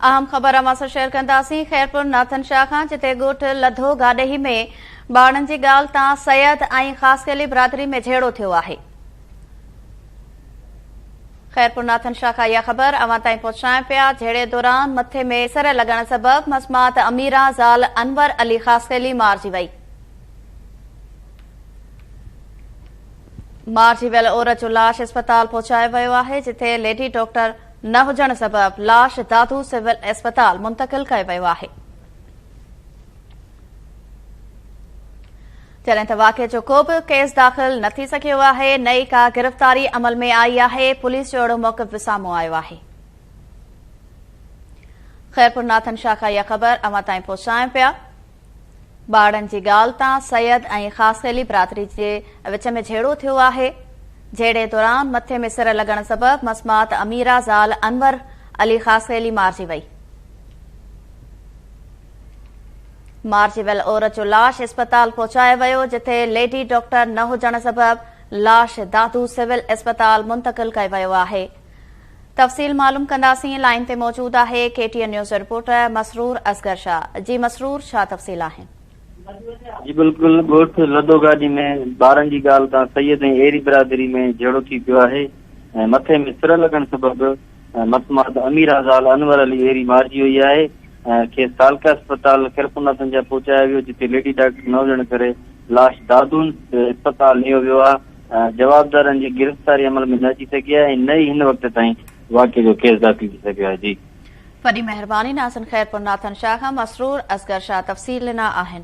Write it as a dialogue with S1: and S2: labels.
S1: اهم خبر اوهان سان شيئر ڪنداسين خيرپور ناٿن شاهه کان جتي ڳوٺ لڌو گاڏهي ۾ ٻارڙن جي ڳالهه تان سيد ۽ خاصخيلي برادري ۾ جهيڙو ٿيو آهي. خيرپور ناٿن شاهه کان اها خبر اوهان تائين پهچايون پيا جهيڙي دوران مٿي ۾ سر لڳڻ سبب مسمات اميرا زال انور علي خاصخيلي مارجي وئي. مارجي ويل عورت جو لاش اسپتال پهچايو ويو آهي جتي ليڊي ڊاڪٽر نه هجڻ سبب لاش دادو سول اسپتال منتقل ڪيو ويو آهي. جڏهن ته واقعي جو ڪو به ڪيس داخل نه ٿي سگهيو آهي نه ئي ڪا گرفتاري عمل ۾ آئي آهي پوليس جو اهڙو موقف به سامهون آيو آهي. خيرپور ناٿن شاهه کان اها خبر اوهان تائين پهچايون پيا. ٻارڙن جي ڳالهه تان سيد ۽ خاصخيلي برادري جي وچ ۾ جهيڙو ٿيو آهي، جهيڙي دوران مٿي ۾ سر لڳڻ سبب مسمات اميرا زال انور علي خاصخيلي مارجي وئي. مارجي ويل عورت جو لاش اسپتال پهچايو ويو، جتي ليڊي ڊاڪٽر نه هجڻ سبب لاش دادو سول اسپتال منتقل ڪيو ويو آهي. تفصيل معلوم ڪنداسين لائين تي موجود آهي ڪي ٽي اين نيوز جو رپورٽر مسرور اصغر شاهه جي مسرور ڇا تفصيل آهن.
S2: جي بلڪل ڳوٺ لڌو گاڏي ۾ ٻارن جي ڳالهه تان سيد ۽ ايري برادري ۾ جهيڙو ٿي پيو آهي ۽ مٿي ۾ سر لڳڻ سبب مسمات اميرا زال انور علي ايري مارجي وئي آهي ۽ کيس تعلقه اسپتال خيرپورناٿن جا پهچايو ويو جتي ليڊي ڊاڪٽر نه هجڻ ڪري لاش دادو اسپتال نيو ويو آهي. جوابدارن جي گرفتاري عمل ۾ نه اچي سگهي آهي ۽ نه ئي هن وقت تائين واقعي جو ڪيس داخل ٿي سگهيو آهي. جي.
S1: وڏي مهرباني ناظرين خيرپور ناٿن شاهه کان مسرور اصغر شاهه تفصيل ڏنا آهن.